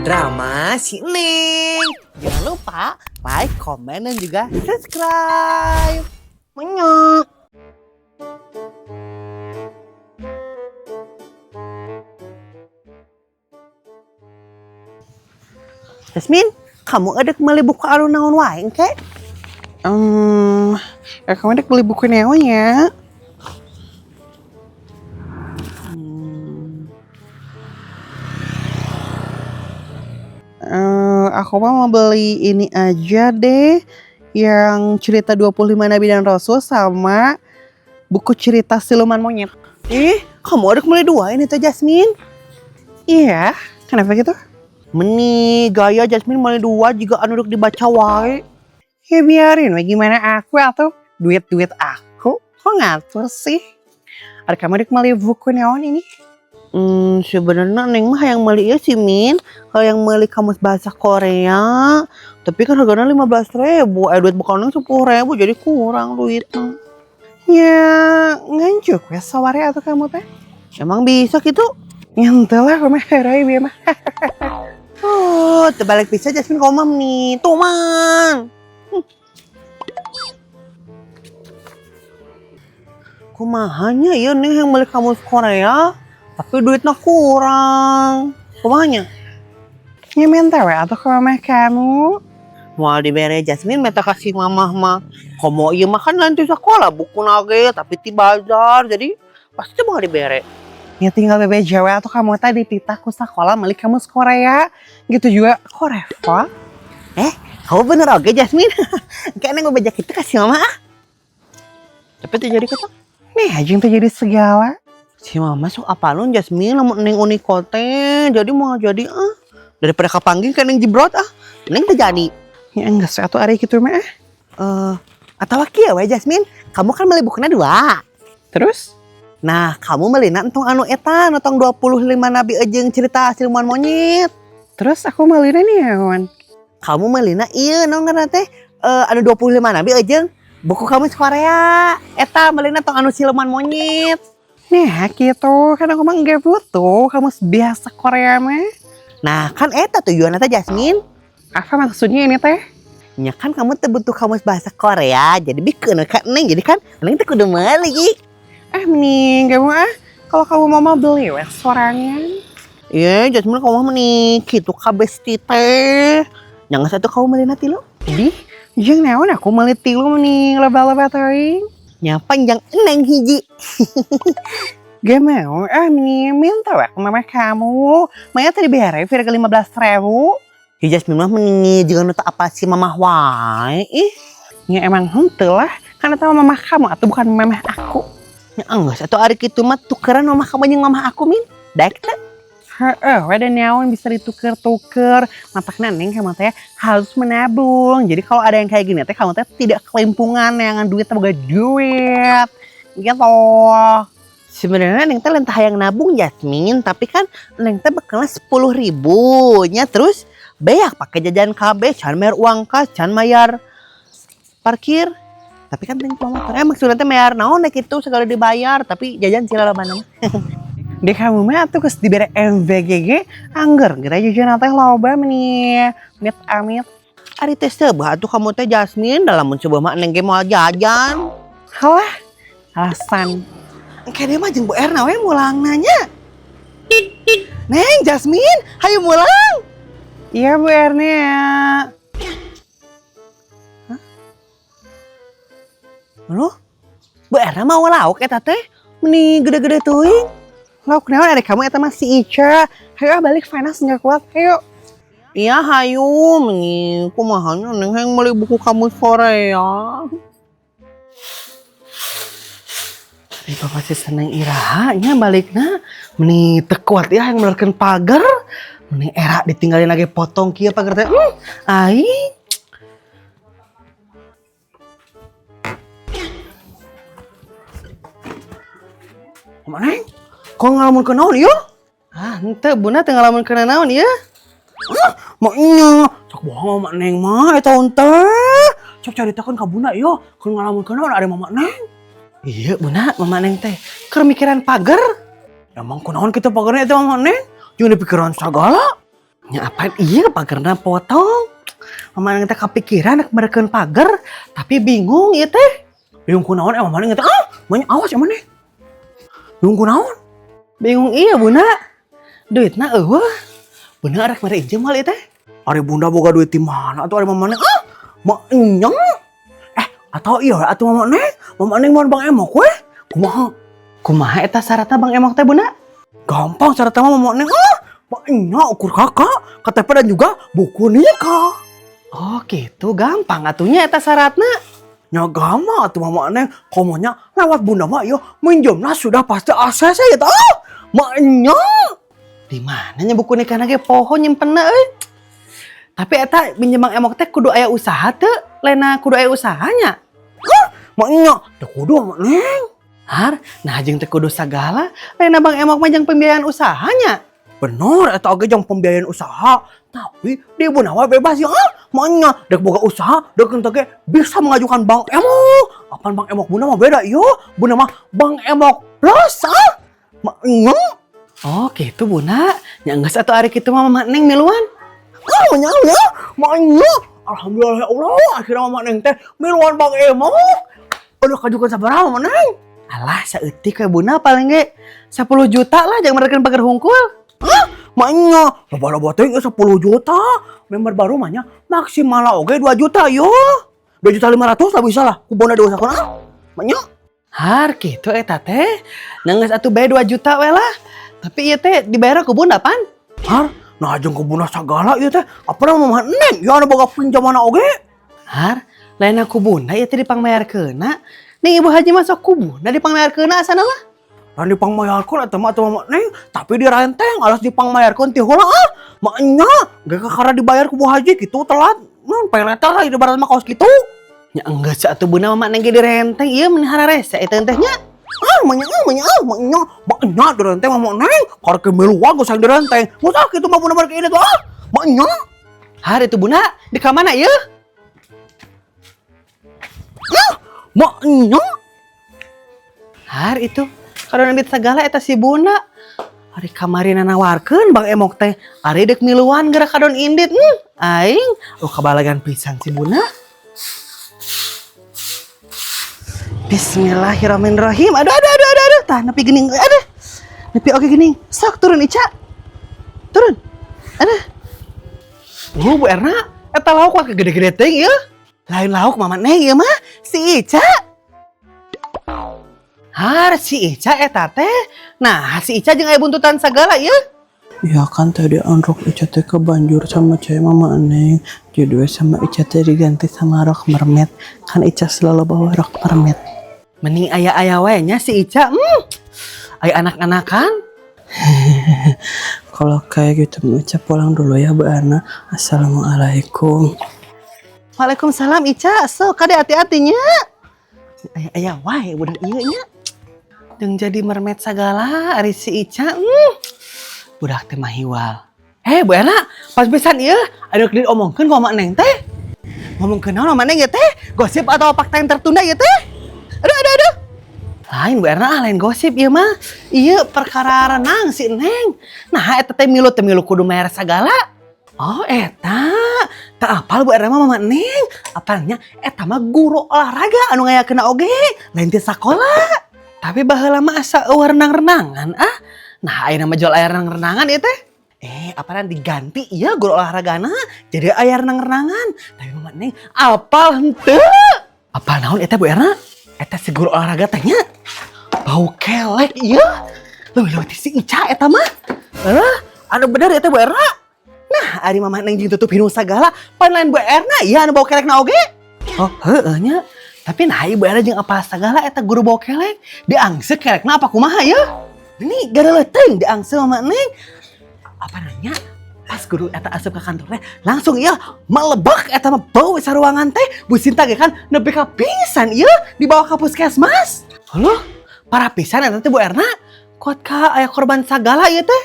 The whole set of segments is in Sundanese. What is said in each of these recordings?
Drama si Neng. Jangan lupa like, komen, dan juga subscribe. Menyok. Jasmine, kamu ada beli buku anu naon wae engke? Ya kamu dek beli buku neonya. Aku mah mau beli ini aja deh, yang cerita 25 Nabi dan Rasul sama buku cerita siluman monyet. Ih, kamu ada beli dua ini tuh Jasmine. Iya, kenapa gitu? Meni gaya Jasmine beli dua juga anu duk dibaca wae. Ya biarin, we gimana aku atau duit-duit aku kok ngatur sih? Ada kamu dek beli buku neon ini? Sebenarnya Neng mah yang beli ieu sih Min. Kalau yang beli kamus bahasa Korea, tapi kan harganya 15.000. Duit bukan Neng 10.000, jadi kurang duitnya. Ya nganjuk ya sawari atau kamu teh? Emang bisa gitu? Nyantel lah kamu herai biar mah. Oh, terbalik bisa Jasmine komam nih. Tuh man. Kumahanya ya nih yang beli kamus Korea, tapi duitnya kurang. Kumahanya? Ya minta we atau ke mamah kamu? Mau dibere Jasmine minta kasih mamah mah. Komo iya mah kan nanti sekolah buku nage tapi di bazar, jadi pasti mau dibere. Ya tinggal bebe Jawa atau kamu tadi dititah ku sekolah beli kamus Korea gitu juga Koreva. Kamu bener oke Jasmine? Kayaknya gue bejak itu kasih mama ah. Tapi terjadi kata Nih aja yang terjadi segala. si mama sok apalun Jasmine lamun neng unikote jadi mau jadi ah daripada kapanggil kan neng jebrot ah neng terjadi. Ya enggak sih atau ari gitu mah. Atau kieu we Jasmine, kamu kan beli bukunya dua. Terus? Nah, kamu melina entong anu eta, entong 25 nabi ejeng cerita siluman monyet. Terus aku melina nih ya, Wan. Kamu melina iya naon ngaranna teh? Anu 25 nabi ejeng buku kamu Korea. Eta melina tong anu siluman monyet. Nah gitu, kan aku mah nggak butuh kamu biasa Korea mah. Nah, kan eta tujuan eta Jasmine. Apa maksudnya ini teh? Ya kan kamu teh butuh kamus bahasa Korea, jadi bikin kan neng, jadi kan neng teh kudu meuli. Mending kamu ah, kalau kamu mau mah beli weh sorangan. Iya, Jasmine kamu mah meni kitu ka bestie teh. Jangan satu kamu meuli tilu. Di, jeung naon aku meuli tilu meni loba-loba teuing. Nya panjang neng hiji. Gak mau, ah meni minta weh ke mama kamu. Maya tadi bere harga 15.000. Ya Jasmine mah meni jeung nu teu apa si mamah wae. Ih, Ya emang henteu lah, karena tahu mama kamu atau bukan mamah aku. nya enggeus atuh ari kitu mah tukeran mamah kamu jeung mamah aku Min. Daek teh. Heeh, we da naon bisa dituker-tuker. Matakna neng kamu teh harus menabung. Jadi kalau ada yang kayak gini teh kamu teh tidak kelimpungan yang duit boga duit. Gitu. Sebenarnya neng teh lentah hayang nabung Jasmine, tapi kan neng teh bekalnya 10.000 nya terus beak pakai jajan KB, can bayar uang kas, can bayar parkir. Tapi kan neng tua motor, maksudnya teh bayar naon nek itu segala dibayar, tapi jajan sila loba mah. Dek kamu mah atuh geus dibere MVGG angger geura jajan teh loba meni. Amit amit. Ari teh seubeuh atuh kamu teh Jasmine, dalam mun seubeuh mah neng ge moal jajan. Halah, alasan. Engke dia mah jeung Bu Erna we mulang nanya. Neng Jasmine, hayu mulang. Iya Bu Erna. Hah? Loh, Bu Erna mau lauk eta teh? Meni gede-gede teuing. Lauk naon ada kamu eta mah si Ica. Hayu ah balik panas nggak kuat. Hayu. Iya hayu, meni kumaha nya neng hayang meuli buku kamus Korea. Tapi bapak sih seneng iraha nya balikna. Meni teu kuat ya yang menerkeun pagar. Meni era ditinggalin lagi potong kieu pagar teh. Aing. Mama neng, kok ngalamun ke naon ieu? Ah, henteu bunda teu ngalamun ke naon ieu. Hah? Maknya, sok bohong mama neng mah eta teh. Sok caritakeun ka bunda ieu, keur ngalamun ke naon ada mama neng. Iya bunda, mama neng teh keur mikiran pagar. Emang kunaon kitu pagarna eta mama neng? Jeung dipikiran sagala. Nya apaan iya pagerna potong. Mama Neng teh kepikiran rek benerkeun pager, tapi bingung ieu teh. Bingung kunaon emang mana teh? Ah, banyak awas emang nih. Bingung kunaon? Bingung iya, Bunda. Duitna euweuh. Bunda rek mere injem moal ieu teh? Ari Bunda boga duit di mana tuh ari Mama Neng? Ah, maknya. Eh, atau iya atau Mama Neng? Mama Neng mau Bang Emok we? Kumaha? Kumaha eta syaratna Bang Emok teh, Bunda? Gampang syaratnya mah, Mama Neng. Ah, maknya ukur KK, KTP dan juga buku nikah. Oh gitu, gampang atuh nya eta syaratna. Ya gampang atuh, Mama Neng, komonya lewat Bunda mah yo minjemna sudah pasti ACC gitu. Ah, maknya. Di mana nya buku nikah ge poho nyimpenna euy. Tapi eta minjem Bang Emok teh kudu aya usaha teu? Lena kudu aya usahanya. Maknya, teu kudu, Mama Neng. Har, nah jeung teu kudu sagala, lena Bang Emok mah jang pembiayaan usahanya. Bener, eta oge jang pembiayaan usaha. Tapi di Bunda mah bebas ya. Ah, maknya dek boga usaha, dek henteu ge bisa mengajukan Bank Emok. Apaan Bank Emok Bunda mah beda yo. Bunda mah Bank Emok Plus ah. Maknya. Oh gitu, Bunda. Nya geus atuh ari kitu mah Mama Neng miluan. Ah, maknya ya. Maknya. Alhamdulillah ya Allah, akhirnya Mama Neng teh miluan Bank Emok. Aduh, kajukan sabaraha, Mama Neng? Alah, saeutik we, Bunda, paling ge 10 juta lah jang menerkeun pagar hungkul. Maknya, loba-loba teh 10 juta. Member baru mah nya maksimal oge 2 juta yo. 2 juta 500 lah bisa lah. Ku Bunda diusahakeun ah. Maknya. Har gitu eta teh. Geus atuh bae 2 juta we lah. Tapi ieu teh dibayar ku Bunda pan? Har, nah jeung ku Bunda sagala ieu teh. Apa nama Mama Neng? Ya anu boga pinjaman oge. Har, lain ku Bunda ieu teh dipangmayarkeunna. Ning Ibu Haji masuk ku Bunda dipangmayarkeunna asana mah. Dan dipangmayarkeun eta mah atuh, Mama Neng, tapi direnteng alas dipangmayarkeun ti heula ah. Maknya, ge kakara dibayar ku Bu Haji gitu telat. Nun pay later lah ibarat mah kaos kitu. Nya enggeus atuh, Bunda, Mama Neng ge direnteng ieu mun hararese eta teh nya. Ah, maknya ah, maknya ah, maknya, maknya direnteng Mama Neng. Karek miluan geus yang direnteng. Geus ah kitu mah Bunda balik ini tuh ah. Maknya. Har itu Bunda, di kamana ieu? Maknya. Har itu kalau nambit segala eta si Bunda. Ari kamari nawarkeun Bang Emok teh. Ari dek miluan gerak kadon indit. Aing oh kabalagan pisan si Bunda. Bismillahirrahmanirrahim. Aduh, aduh, aduh, aduh, aduh. Tah, nepi geuning. Aduh. Nepi oke geuning. Sok turun, Ica. Turun. Aduh. Oh, Bu Erna, eta lauk wah gede-gede teuing ieu. Lain lauk, Mama Neng, ieu mah si Ica. Har si Ica eta teh. Nah, si Ica jeung aya buntutan sagala ieu. Ya kan tadi rok Ica teh kebanjur sama cewek, Mama Neng. Jadi we sama Ica teh diganti sama rok mermaid. Kan Ica selalu bawa rok mermaid. Mending aya-aya we nya si Ica. Aya anak-anakan. Kalau kayak gitu Ica pulang dulu ya, Bu Erna. Assalamualaikum. Waalaikumsalam, Ica. Sok kade hati-hatinya. Aya-aya wae budak ieu nya. Jeung jadi mermaid sagala ari si Ica. Budak teh mahiwal. Eh, Bu Erna, pas pisan ieu ada diomongkeun ku Mama Neng teh. Ngomongkeun naon Mama Neng ieu teh? Gosip atau fakta yang tertunda ieu teh? Aduh, aduh, aduh. Lain, Bu Erna, ah, lain gosip ieu mah. Ieu perkara renang si Neng. Nah, eta teh milu teh milu kudu bayar sagala. Oh, eta. Tak apal Bu Erna mah Mama Neng. Apalnya eta mah guru olahraga anu ngayakeun oge, lain ti sakola. Tapi baheula mah asa euweuh renang-renangan ah. Nah, ayeuna mah jual air renang-renangan ieu teh. Eh, apaan diganti iya guru olahragana jadi aya renang-renangan. Tapi Mama Neng apal henteu? Apal naon eta, Bu Erna? Eta si guru olahraga teh nya. Bau kelek ieu. Leuwih-leuwih ti si Ica eta mah. Eh, anu bener eta, Bu Erna. Nah, ari Mama Neng jeung tutup hidung sagala, pan lain Bu Erna iya anu bau kelekna oge. Oh, heueuh nya. Tapi nah Bu Erna jeung apa sagala eta guru bau kelek. Diangse kelekna apa kumaha ya? Ini gara teuing diangse Mama Neng. Apa nanya? Pas guru eta asup ke kantor teh langsung iya melebak eta mah bau saruangan teh. Bu Sinta ge kan nepi ka pingsan ieu dibawa ka puskesmas. Halo, parah pisan eta teh, Bu Erna. Kuat ka aya korban sagala ieu teh.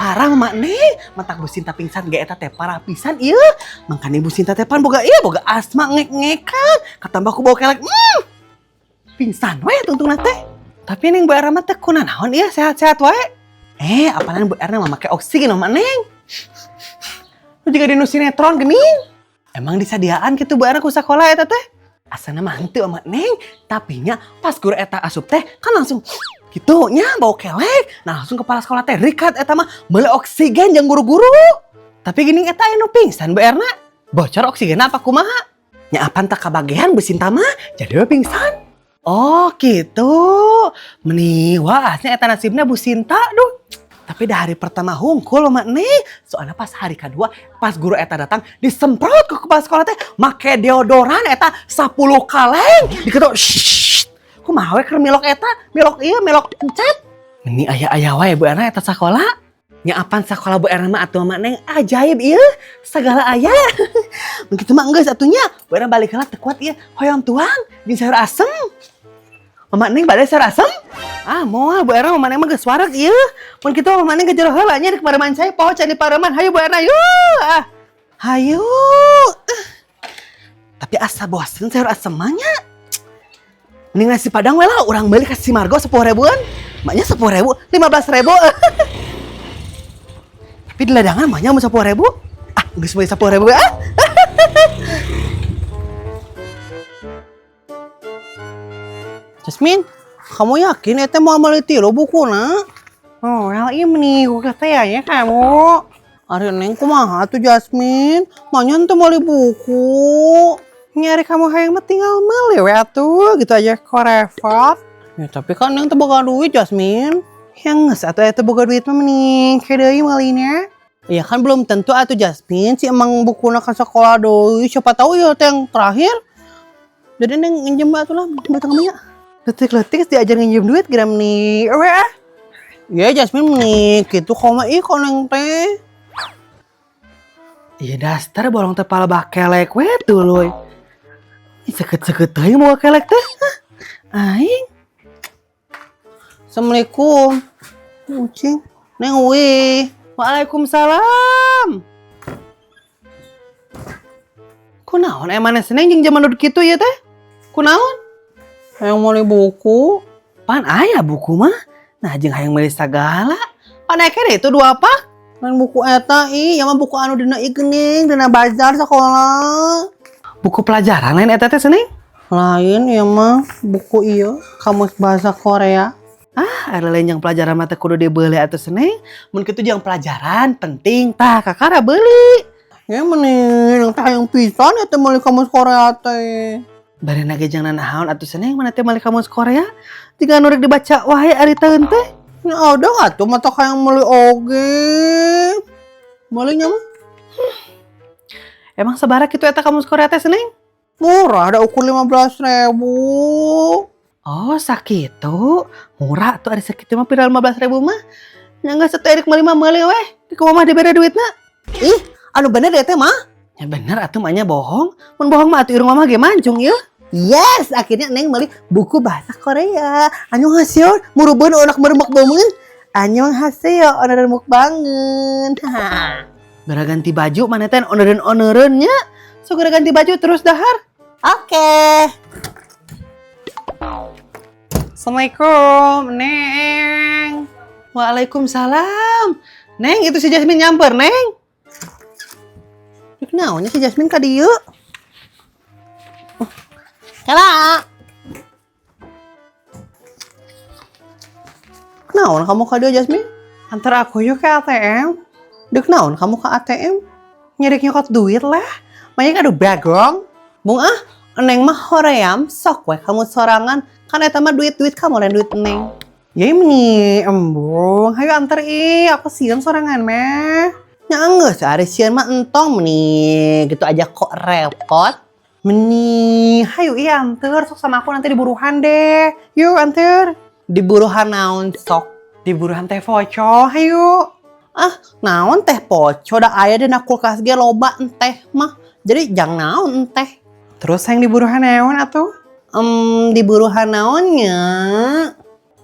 Parah, Mama Neng, matak Bu Sinta pingsan ge eta teh parah pisan ieu. Mangkane Bu Sinta teh pan boga ieu boga asma ngek-ngekan, katambah ku bau kelek. Pingsan we tungtungna teh. Tapi neng Bu Erna mah teh kunanaon ieu sehat-sehat wae. Eh, apaan Bu Erna mah make oksigen, Mama Neng? Lu juga dinu sinetron geuning. Emang disadiaan gitu Bu Erna ku sakola eta teh? Asana mah henteu sama Neng, tapi nya pas guru eta asup teh kan langsung gitu nya bau kelek. Nah, langsung kepala sekolah teh rikat eta mah meuli oksigen jeung guru-guru. Tapi gini eta anu pingsan Bu Erna. Bocor oksigen apa kumaha? Nya apan tak kabagean Bu Sinta mah jadi we pingsan. Oh gitu. Meni wah asnya eta nasibna Bu Sinta, duh. Tapi dah hari pertama hungkul mah nih. Soalnya pas hari kedua, pas guru eta datang, disemprot ke kepala sekolah teh make deodoran eta 10 kaleng. Diketok shhh. Kumaha we keur milok eta, milok ieu, milok encet. Meni aya-aya wae Bu Erna eta sakola. Nya apan sakola Bu Erna mah atuh mah Neng ajaib ieu, segala aya. Mun kitu mah enggeus atuh nya. Bu Erna balik heula, teu kuat ieu, hoyong tuang jeung sayur asem. Mama Neng bade sayur asem? Ah, moal Bu Erna, Mama Neng mah geus wareg ieu. Mun kitu Mama Neng ke jero heula nya, di pareman cai poho cai di pareman. Hayu Bu Erna, yuk. Ah. Hayu. Ah. Tapi asa bosen sayur asem mah nya. Mending nasi padang we lah, urang meuli ka si Margo 10 ribuan. Maknya 10 ribu, 15 ribu. Tapi di ladangan maknya mau 10 ribu. Ah, geus meuli 10 ribu ah. Jasmine, kamu yakin eta mau meuli tilu bukuna? Oh, well, ini gue katanya kamu. Ari Neng kumaha tuh Jasmine? Manya henteu meuli buku. Nyari kamu hayang mah tinggal meuli we atuh, gitu aja kok repot. Ya tapi kan Neng teu boga duit, Jasmine. Yang geus atuh eta boga duit mah mending kayak deui meulina. Ya kan belum tentu atuh Jasmine si emang bukuna ke sekolah deui. Siapa tahu ya teh yang terakhir. Jadi Neng nginjem atuh lah duit kamu ya. Letik-letik diajar nginjem duit geram nih. We ah. Ya Jasmine nih gitu kok mah ih kok Neng teh. Iya daster bolong teh palebah kelek we tuluy. Ih, seket-seket teuing bawa kelek teh. Hah? Aing. Assalamualaikum. Ucing. Neng uwi. Waalaikumsalam. Kunaon emangnya seneng jeung zaman duduk kitu ya teh? Kunaon? Hayang meuli buku. Pan aya buku mah. Nah jeung hayang meuli sagala. Pan aya keneh itu dua pak. Lain buku eta ih, ya mah buku anu dina ieu geuning, dina bazar sekolah. Buku pelajaran lain eta teh seneng? Lain ya mah buku ieu kamus bahasa Korea. Ah, ada lain yang pelajaran mah teh kudu dibeli atuh seneng. Mun kitu jeung pelajaran penting tah kakara beuli. Ya mending teh hayang pisan eta meuli kamus Korea teh. Barena ge jangan naon atuh seneng mana teh meuli kamus Korea. Tinggal nu rek dibaca wae ari taeun teh. Ya ada atuh mata hayang meuli oge. Meulinya mah Emang sabaraha kitu eta kamus Korea teh seneng? Murah, ada ukur 15 ribu. Oh, sakitu. Murah tuh ari sakitu mah pira 15 ribu mah. Nya geus atuh erek meuli mah meuli weh. Di kumaha mah dibere duitna. Ih, anu bener deh teh mah. Ya bener atuh mah nya bohong. Mun bohong mah atuh irung mama ge mancung ieu. Yes, akhirnya Neng beli buku bahasa Korea. Annyeonghaseyo, murubeun onak meremuk banget. Annyeonghaseyo, onak remuk banget. Bara ganti baju mana teh onereun-onereun nya. Sok geura ganti baju terus dahar. Oke. Assalamualaikum, Neng. Waalaikumsalam. Neng, itu si Jasmine nyamper, Neng. Rek naonnya si Jasmine ka dieu? Oh. Kela. Naon kamu ka dieu, Jasmine? Antar aku yuk ke ATM. Dek naon kamu ke ATM? Nyerek nyokot duit lah. Banyak aduh bagong. Bung ah, Neng mah hoream sok we kamu sorangan. Kan eta mah duit-duit kamu lain duit Neng. Ya ini embung, hayu antar ih, aku sieun sorangan mah. Nya enggeus ari sieun mah entong nih, gitu aja kok repot. Meni, hayu ih anter, sok sama aku nanti di buruhan deh. Yuk anter. Di buruhan naon sok? Di buruhan teh poco, hayu. Ah, naon teh poco da aya dina kulkas ge loba teh mah. Jadi jang naon teh? Terus yang di buruhan naon atuh? Di buruhan naonnya?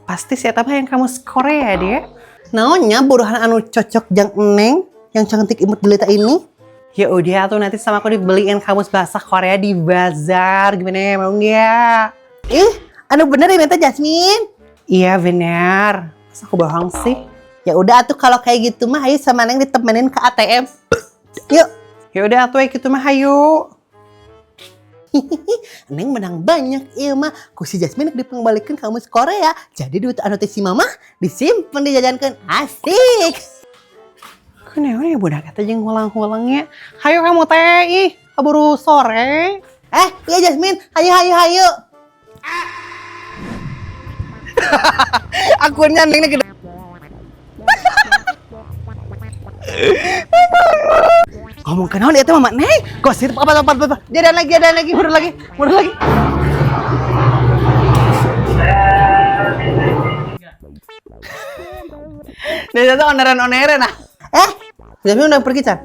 Pasti si eta mah yang kamu Korea dia. Naonnya buruhan anu cocok jang Neng yang cantik imut jelita ini? Ya udah tuh nanti sama aku dibeliin kamus bahasa Korea di bazar. Gimana mau nggak? Ih, anu bener ya minta Jasmine? Iya benar. Masa aku bohong sih? Ya udah atuh kalau kayak gitu mah ayo sama Neng ditemenin ke ATM. Yuk. Ya udah atuh kitu mah hayu. Neng menang banyak ieu mah. Ku si Jasmine dipengbalikeun ka Miss Korea. Jadi duit anu teh si mama disimpen dijajankeun. Asik. Kunaon ya budak eta jeung hulang-hulangnya. Hayu kamu teh ih, keburu sore. Eh, iya Jasmine, hayu hayu hayu. Akunnya Neng gede. Ngomong kenaon ieu teh mama Neng? Gosip apa apa apa. Apa. Jadan lagi, jadan lagi, mundur lagi, mundur lagi. Dia tuh oneran-oneran ah. Eh, Jasmine udah pergi, Chan.